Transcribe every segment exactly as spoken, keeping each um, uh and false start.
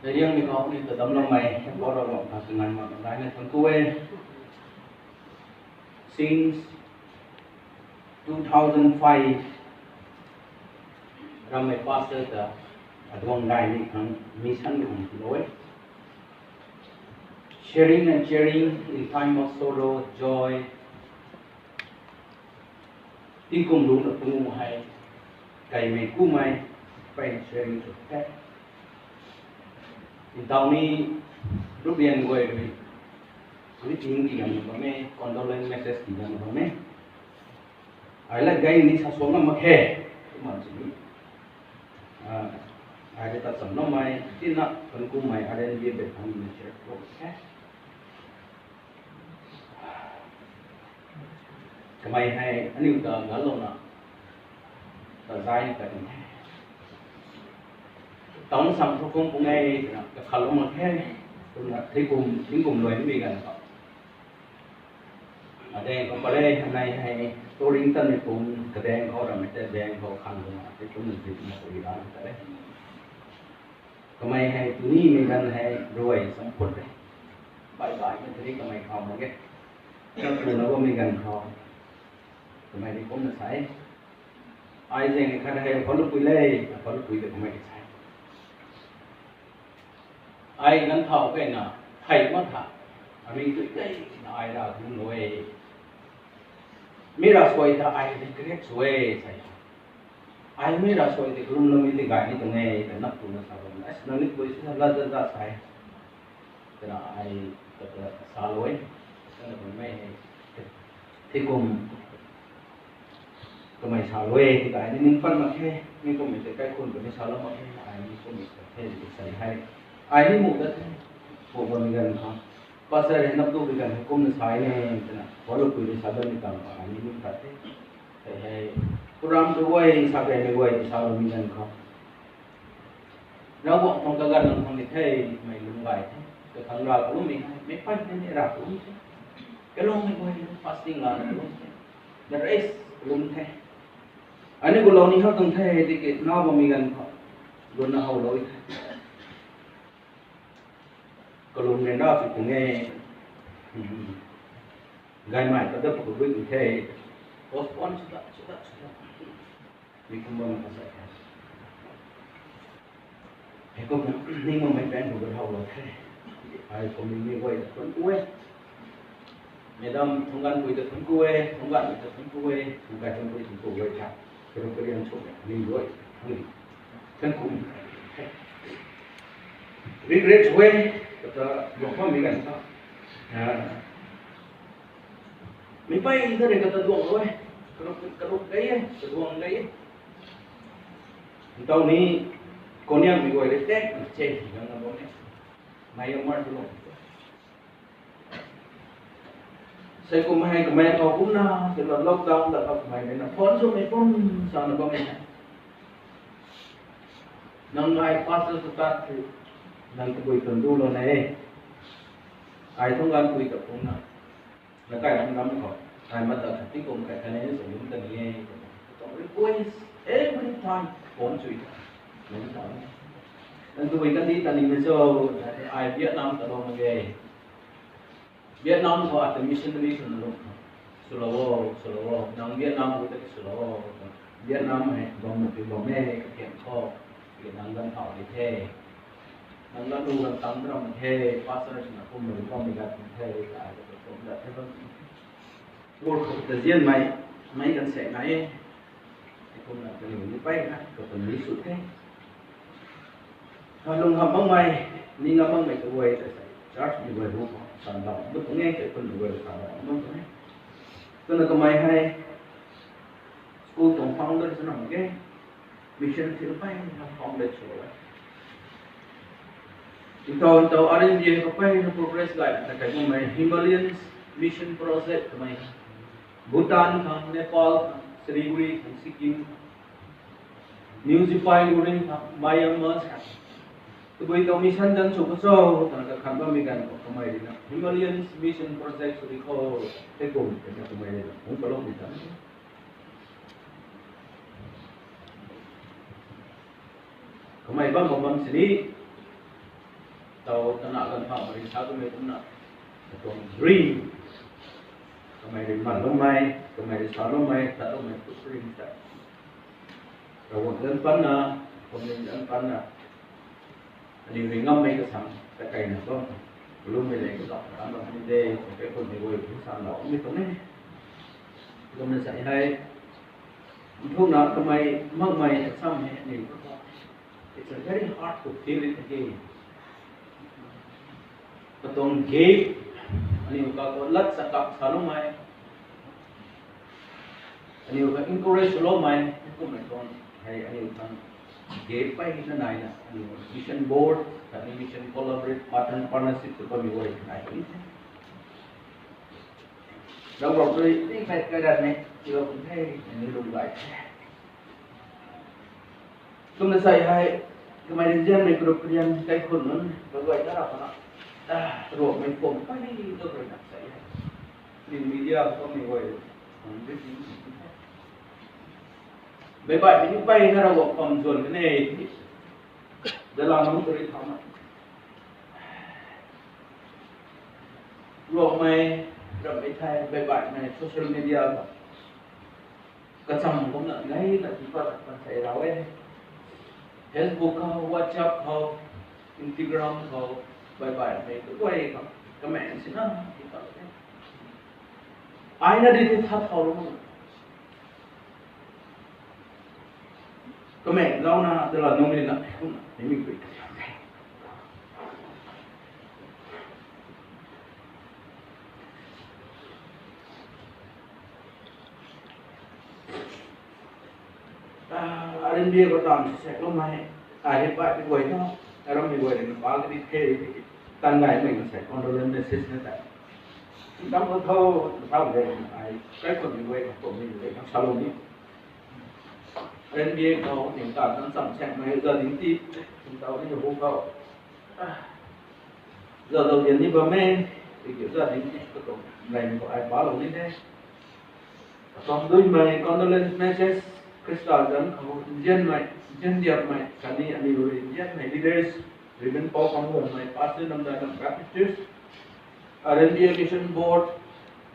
Nariang ni kau ni ta damloumei, kau Ravguangc ta kanganv mak daina thuanc ku e. Since two thousand five, rammei pastor ta aduang dai ni khang mission ni hum lou e. Sharing and cheering in time of sorrow, joy. Tingkum luna pungu hei, kaimei kumei, pei sharing sw the. Ntau ni, rupian guay rui, greeting ti gan bam e, condolence message ti gan bam e. Ai la gay ni sa suang mak khe, kumna sini. Ai de ta cham loumei, tina thuanc kumei, R N B bet thang ni share ko the. Kamei hei aniu ta gallouna ta zai ta kan the. Tawn sang thu kum pung e twna kakhat lou mak khe. Twna thei kum, thing kum luai nimei ganv khou, adeng khou pare hanei hei touring tanmei kum, kadeng khou rammei ta deng khou khan luna thei kum nunc ti na ri ra ta e. Kamei hei tunimei ganv hei ruai samphut e. Bai bai na tari kamei khou mak ge. Na tuna bammei ganv khou, kamei ni kumna sa e. Ai zeng khat hei phalupui le, phalupui ta kamei sa e. Ai ganv thau kena, thei mak tha, aming tui tei na ai ra kum lou e. Mi ra suai ta ai regret sw e, sa e. Ai mi ra suai tei kalum loumei tei gay ni tuang e, ta nap tuna sa bam. Ai nang ni pui si sa la da da sa e. Twna ai ta salou e. Twna bammei hei, thei kum kamei salou e, ti ai ni ning pat mak khe, mi kummei tei kaikhun kani salou mak khe, ai ni kummei ta the ti sa hei. Ai ni mu dat the, pu bammei ganv khou. Pastor hei nap tu bi ganv hei kumna sa e ne, twna phalupui ni sa dat ni kan khou ai ni ning pat the. Hei hei, program tu guay, sa kaimei guay, saloumei ganv khou, Ravguangc tuang kaganv nang khang ni the, mei lung gay the. Kakhang ra kalum mei hei, mei pei the ni ra kalum the. Kalung mei guay, fasting lana kalum the. The rest kalum the. Ani gulou ni how tuang the, tiki nau bammei ganv khou, guna howlou the. Kalum ryanra sw tuang e. Gaymei ta da pakhu rui tuang the. Postpone sw dat, sw dat, sw dat. Mi kum bam kasa the. Hei kum, ning bammei pang khou gulou lou the. Ai kum ni mi guay ta thuanc ku e. Madam thangganvpui ta thuanc ku e, thangganvmei ta thuanc ku e, thangkai thangpui thuanc ku e tha. Karo karian chuk e, ning guay, thang ni. Thuanc ku. Regret sw e, kata luang bammei ganv tha. Mi pei ta rui kata duang lou e, karuk, karuk dei e, kaduang dei e. Ntau ni, Konyak mei guay rui tek, che, gang na bam e. Myanmar tu lou. Sei kum hei kamei khou kumna, tei la lockdown ta khou kamei rui na phone swmei pum sana bam e. Nang ai pastor sw tat the, nang tabui tuan du lou na e. Ai thangganvpui ta kumna, na kai ram ram khou, ai mat ta khat ti kum kai khat ni sa lum ta ni e. Tuang request every time phone sw ta, lum ta. Nang tabui kan di ta ni na cho, ai Vietnam ta lou mak ge. Vietnam khou ata missionary swna lum, swlou o, swlou o, nang Vietnam khou ta swlou o. Vietnam hei bam na pi bam e, kathiam khou, nang ganv thau di the. Nang ganv lu ganv tang ram the, pastor swna kum na bam ni gat the, ai ta kum dat the bam. World khou ta zianmei, mei kan sek nai e. Kumna kaniw ni pei na, kata ni sw the. Kalung hamh makmei, ni ngam makmei ta guay ta sei, church ni guay bu khou, sandau, bu khou nge tei kun ni guay sandau, bu khou nge. Kumna kamei hei, school tuang founder swna mak ge, mission thil pei na founded sw e. Ntau, ntau, R N B A khou pei na progress gay, na kai makmei, Himalayan Mission Project kamei. Bhutan khang, Nepal khang, Siliguri khang, Sikkim khang, New Jalpaiguri khang, Myanmar khang. Tabui tuang mission dan sw khou cho, twna kakhan bammei ganv khou kamei rui na, Himalayan Mission Project sw di khou, tei kum, twna kamei rui na, hung kalou di ta. Kamei bam bam bam sini, Tau kana ganv thau mari sa kamei kumna, katuang dream, kamei rui manloumei, kamei rui saloumei, tatloumei tu dream ta. Ravguangc zanc panna, community zanc panna, aniu rui ngammei kasam ta kaina bam, kalumei le kazauh karam bam ni de, kaikhunmei guay bu sanlou mi tuang e. Kumna sa hei, nthukna kamei makmei kasam hei aniu, it's a very hard to feel it again. Katuang gap, aniu kakhou lat chakak saloumei, aniu ka encourage swloumei, kummei tuang hei aniu khang gap peyna naina, aniu mission board khatni mission collaborate, partner, partnership tw bammei guay nai puni the. Ravguangc rui ni kai kai ran ni, tiilou pun the, aniu lung gay the. Kumna sa hei, kamei rui nzianmei group karian kaikhun nunc kaguay na rap na, Ravguangc mei pum pey tu rui na sa hei, aniu media khou kamei guay, baihbaihmei ni peyna Ravguangc pam zuan kan e, dalam nunc kari thau na, Ravguangc mei, rammei thei baihbaihmei social media khou kacham kumna nai na tii pat pat thei rau e. Facebook khou, WhatsApp khou, Instagram khou, baihbaihmei kaguay khou comment sina tii pat e. Aina di ti tha thau lou. Kamei zauna dala nung ni na, nimi pui. RNBA khou taanv sek loumei, ai hei baihmei guay tho, aram mei guay rui na pa kadi the, tan gaymei na sei condolence message na tei, tam khou tho, thau de, ai kaikhunmei guay khou kummei guay khang salou ni. RNBA khou ning taanv tan cham sekmei za ding ti, ning tau ni hu khou, zau zau dian ni bam e, tiki za ding ti katuang leng khou ai palou ni the. Katuang duimei condolence message, Khrista zanc khou nzianmei, nzian diapmei khatni aniu rui nzianmei leaders, Reverend Pou Khangguangmei, Pastor Namdai Nam Baptist Church, RNBA Mission Board,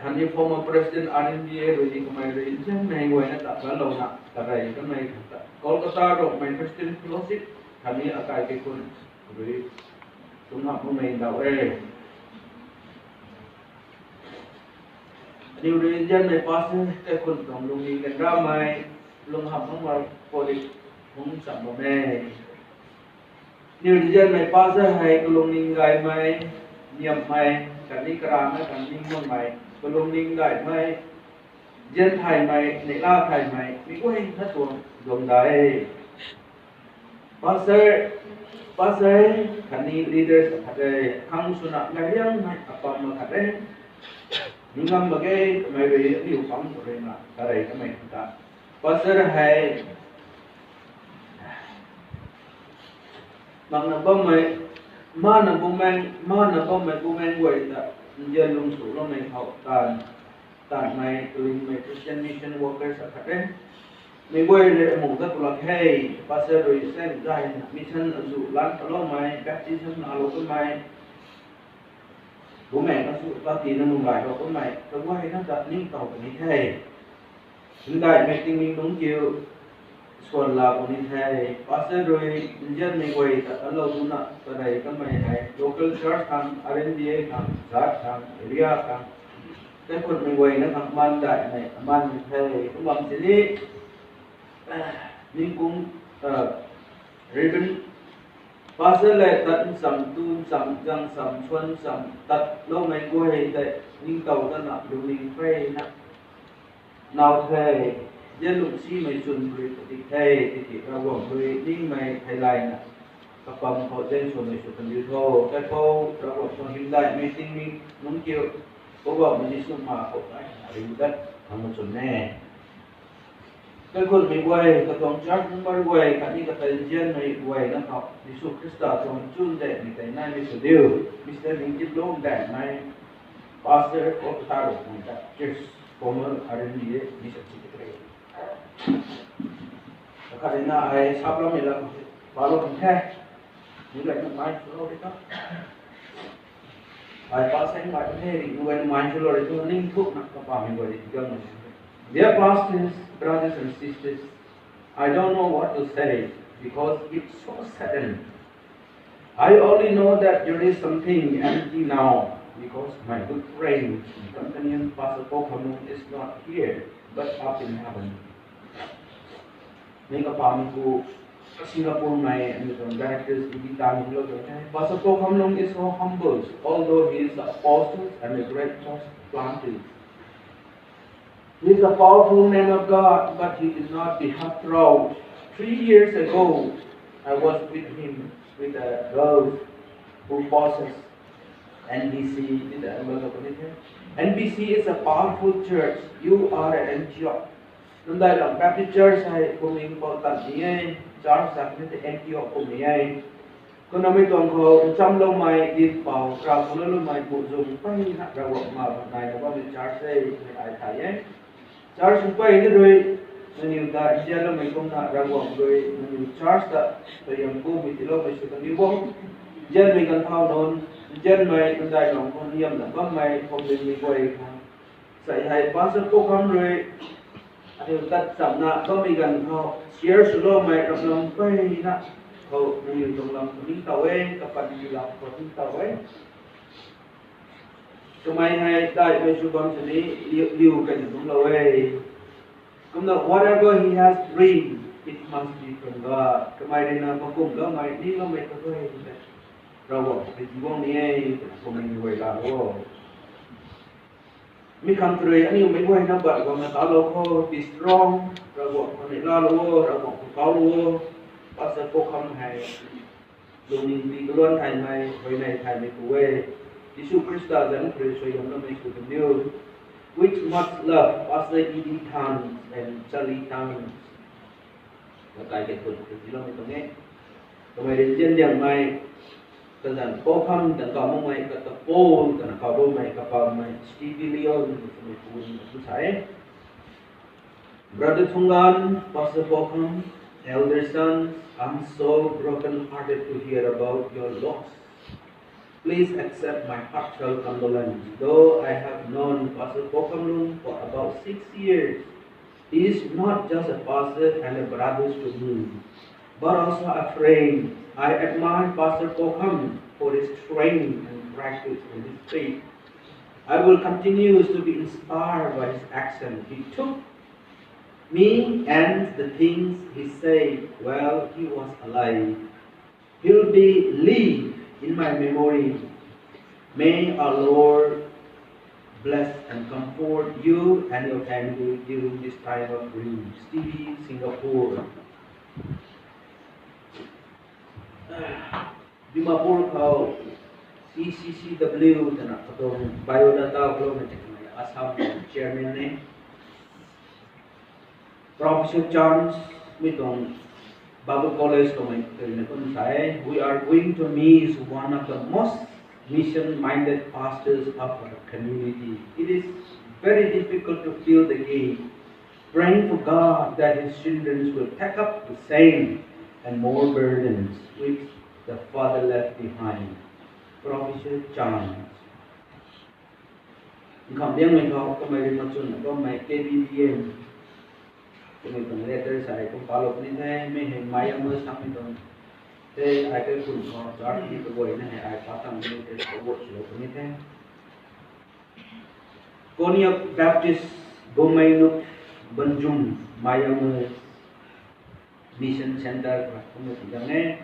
khatni former President RNBA rui ni kamei rui nzianmei guayna ta ganlouna tarey kanmei khang ta Kolkata Rongmei Christian Fellowship khatni akai kaikhun rui lunghamh makmei ndauh e. Aniu rui nzianmei pastor kaikhun tuang lungning ganramei, lunghamh makmei palik hung cham bam e. Aniu rui nzianmei pastor hei kalungning gaymei, niamhmei, khatni karana khatni makmei, kalungning gaymei, nzian thaymei, neihla thaymei mi guayna tuang duang da e. Pastor, pastor khatni leaders akhat e, khang swna gayliangmei apam akhat e. Mi ngam mak ge, kamei rui aniu pam khou rui na tarey kamei ta, pastor hei makna bammei, mana bumaeng, mana bammei bumaeng guay ta nzian lung swloumei khou taanv, taanvmei kalingmei Christian mission workers akhat e. Mi guay rui amuh dat pulak he, pastor rui sen zayna mission azuh lan paloumei, baptism nalou kamei, bumaeng azuh ta tina nung gaylou kamei kaguayna ta ningtow puni the. Hymdaihmei tingmik nunc kiu swan la puni the. Pastor rui nzianmei guay ta tanlou tuna tarey kamei hei local church khang, RNBA khang, zaat khang, area khang, kaikhunmei guayna khang maan daihmei amaan the. Kum bam sini, ningkung, Reverend Pastor le tat ncham, tu ncham, zang cham, suan cham tatloumei guay tei ningtow tatna lungning mpeyna naw the. Nzian lungcsimei chwn rui padik the, tiki Ravguangc rui ningmei theilayna kapam khou zaeng swmei sw kandiu tho. Kaipouc Ravguangc tuang hymdaihmei tingmik nunc kiu, Poubauhmei Jisu ma khou nai ariu dat khang chwn e. Kaikhunmei guay, katuang church member guay khatni katei nzianmei guayna khou Jisu Khrista tuang chunzaihmei tei naimei sw diu. Mister Ningkiplung Daihmei, Pastor of Taro Baptist Church, former RNBA Mission Secretary. Kakhat rui na ai saplammei lam palou kan the. Ai pa seng bai the ri, ngai mai solo ri tu ning thuk na ka pa mi bai ri gang. Dear pastors, brothers and sisters, I don't know what to say because it's so sudden. I only know that there is something empty now because my good friend and companion Pastor Paul Khamlung is not here, but up in heaven. Ning ka pa mi ku Singapore mei, and the directors, the time lo. Pastor Paul Khamlung is so humble, although he is the apostle and a great church planter. He is a powerful man of God, but he did not be heartthrob. Three years ago, I was with him, with the girls who possess N B C, with the N B C is a powerful church. You are an Antioch. Nundai lang Baptist Church hei kuming pau tan ni e, church sa ni te Antioch kum ni e. Kumna mei tuang khou ncham loumei, dit pau, rau khou loumei, bu zung pei na Ravguangc ma nai na bammei church e, mei ai thai e. Church sw pei ni rui, nangniw ta nzian loumei kumna Ravguangc rui nangniw church ta suaihiam kumei tiiloumei sw kan diu bo. Nzianmei kan thau nunc, nzianmei nundai lang khou nzian na bammei khou mei guay khang. Sai hei Pastor Paul Kham rui aniu tat chamna bammei ganv khou share swloumei ramlam pei na khou nangniw tuang lam khou ning taw e, kapat ni lam khou ning taw e. Kamei hei daihmei sw bam sini liu, liu kani bam lou e. Kumna whatever he has dreamed, it must be from God. Kamei rui na makum loumei, ni loumei ta e. Ravguangc rui tiiguang ni e, kumna ni guay la lo. Mi khang rui aniu mei guayna bat guangna talou kho, be strong, Ravguangc khou neihla lou o, Ravguangc khou kau lou o, Pastor Paul Kham hei lungning pi kaluan thaymei, huayney thaymei pu e, Jisu Khrista zanc khou rui suaihiam loumei sw kan diu. With much love, Pastor E D Tan and Charlie Tan. Kakai ke khun khun tiiloumei tuang e. Kamei rui nzian diangmei, kazanc Paul Kham tan kau makmei, kata Paul tan kau bammei, kapamei, Stevie Leon, kamei pu ni tu sa e. Brother Thunglan, Pastor Paul Kham, elder sons, I'm so broken-hearted to hear about your loss. Please accept my heartfelt condolence. Though I have known Pastor Paul Kham Lung for about six years, he is not just a pastor and a brother to me, but also a friend. I admire Pastor Paul Kham for his training and practice in his faith. I will continue to be inspired by his action. He took me and the things he said while he was alive. He'll be live in my memory. May our Lord bless and comfort you and your family during this time of grief. Stevie, Singapore. Dimapur khou C C C W twna katuang biodata khou loumei tei kamei Assam chairman ne. Professor Chance, mi tuang Bible College khou mei tei na kum sa e, we are going to miss one of the most mission-minded pastors of our community. It is very difficult to fill the gap. Praying for God that his children will take up the same and more burdens which the father left behind. Professor Chance. Nkham liangmei khou kamei rui machun na bammei K B B M. Kamei tuang letter sa e kum palou puni the, mei hei Myanmar samei tuang. Te ai kai khun khou church ni kaguayna hei ai pa tang ni te support swlou puni the. Konyak Baptist Bumeinuk Bunjum Myanmar Mission Center khou kumna ti dang e.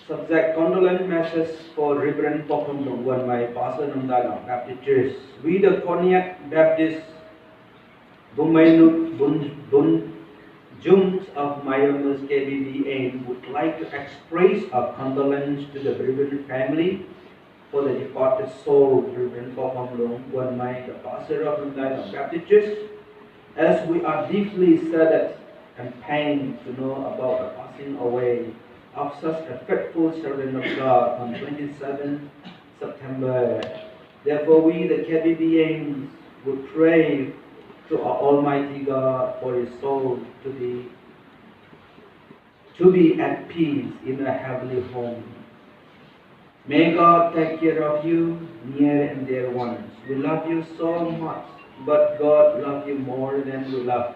Subject: Condolence message for Reverend Pokham Lungwanmei, Pastor Namdailong Baptist Church. We, the Konyak Baptist Bumeinuk Bun, Bunjums of Myanmar's K B B M, would like to express our condolence to the bereaved family for the departed soul, Reverend Pokham Lungwanmei, the pastor of Namdailong Baptist Church, as we are deeply saddened and pained to know about the passing away of such a faithful servant of God on twenty-seventh September. Therefore, we, the K B B Ms, would pray to our Almighty God for his soul to be to be at peace in a heavenly home. May God take care of you, near and dear ones. We love you so much, but God loves you more than we love.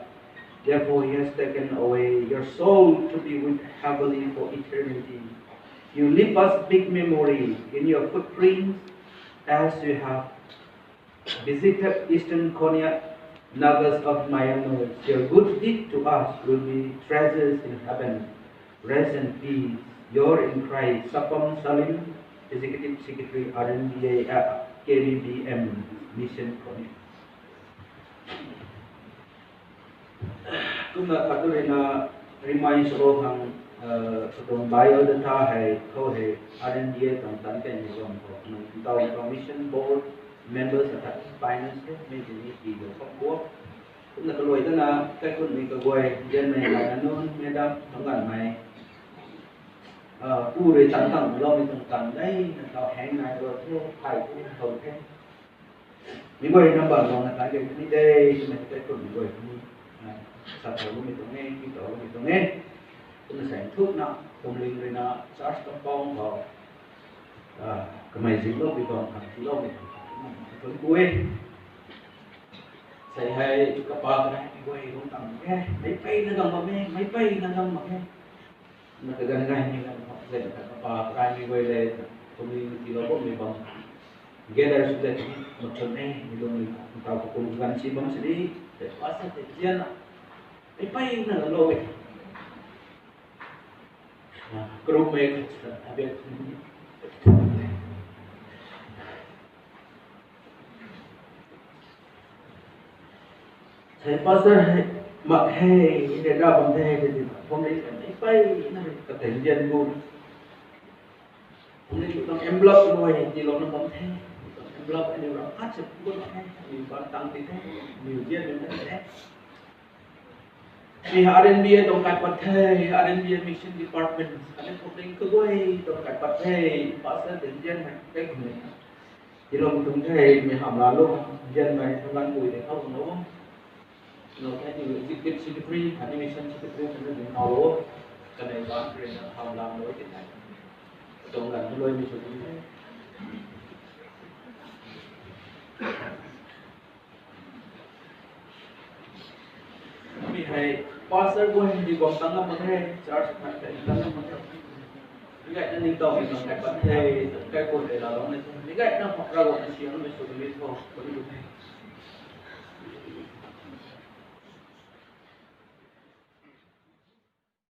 Therefore, He has taken away your soul to be with heavenly for eternity. You leave us big memory in your footprints as you have visited Eastern Konyak Nagas of Myanmar. Your good deed to us will be treasures in heaven. Rest in peace. Your in Christ, Sapam Salim, Executive Secretary, R N B A, uh, K B B M, Mission Konyak. Kumna khat tu ruina remind sw khang, uh, katuang biodata hei khou hei R N B A tuang tan kan ni bam khou nung tau commission board members atat finance te mei tini pi lo khou kuak. Kumna kaluai tana kaikhunmei kaguay, Zianmei Lainanun, Madam Thangganmei, uh, pu rui tan tang loumei tuang tan dei na tau hang nai ro the, thai the, hou the. Mi guay number one na tan kei ni de, twmei kaikhunmei guay ni, ah, sa thau lumei tuang e, ki thau lumei tuang e. Kumna sa thukna, kumling ruina church compound khou, ah, kamei zingloumei tuang, kam tiiloumei tuang, thun ku e. Sei hei kapa karai mi guay lung tang mak e, meic peyna gang bam e, meic peyna gang mak e. Na kaganv gaymei ganv khou zay ta kapa karai mi guay le, community lou bammei bam. Gather sw le, machun e, mi lung ni, tau kakum ganv si bam sini, tei pastor tei zianna, meic peyna lou e. Karummei khat sa, abet, sei pastor hei, mak hei, hei ra bam the, hei di, pumling kan meic peyna, katei zian gu. Pumling tuang envelope rui tiilouna bam the, tuang envelope aniu ram khat se pu mak the, aniu ban tang ti the, aniu zianmei na the. Mi R N B A tuang kat pat the, R N B A Mission Department, khatni pumling kaguay tuang kat pat the, pastor dinzian hei kaikhunmei tiilou tuang the, mi hamh laalou, zianmei thalan bui de khou tuang lou. Nau the ni executive secretary, khatni mission secretary, khatni ding hau lou. Kanei ban kre na hamh lam lou ti the. Tuang ganv tu luaimei sw ti the. Mi hei pastor guay di bam tang ngam mak the, church khat khat tang ngam mak the. Mi gayna ningtowmei tuang kai pat the, kaikhun rui laalou na the. Mi gayna Ravguangc na siamhmei sw kali tho, kali tho.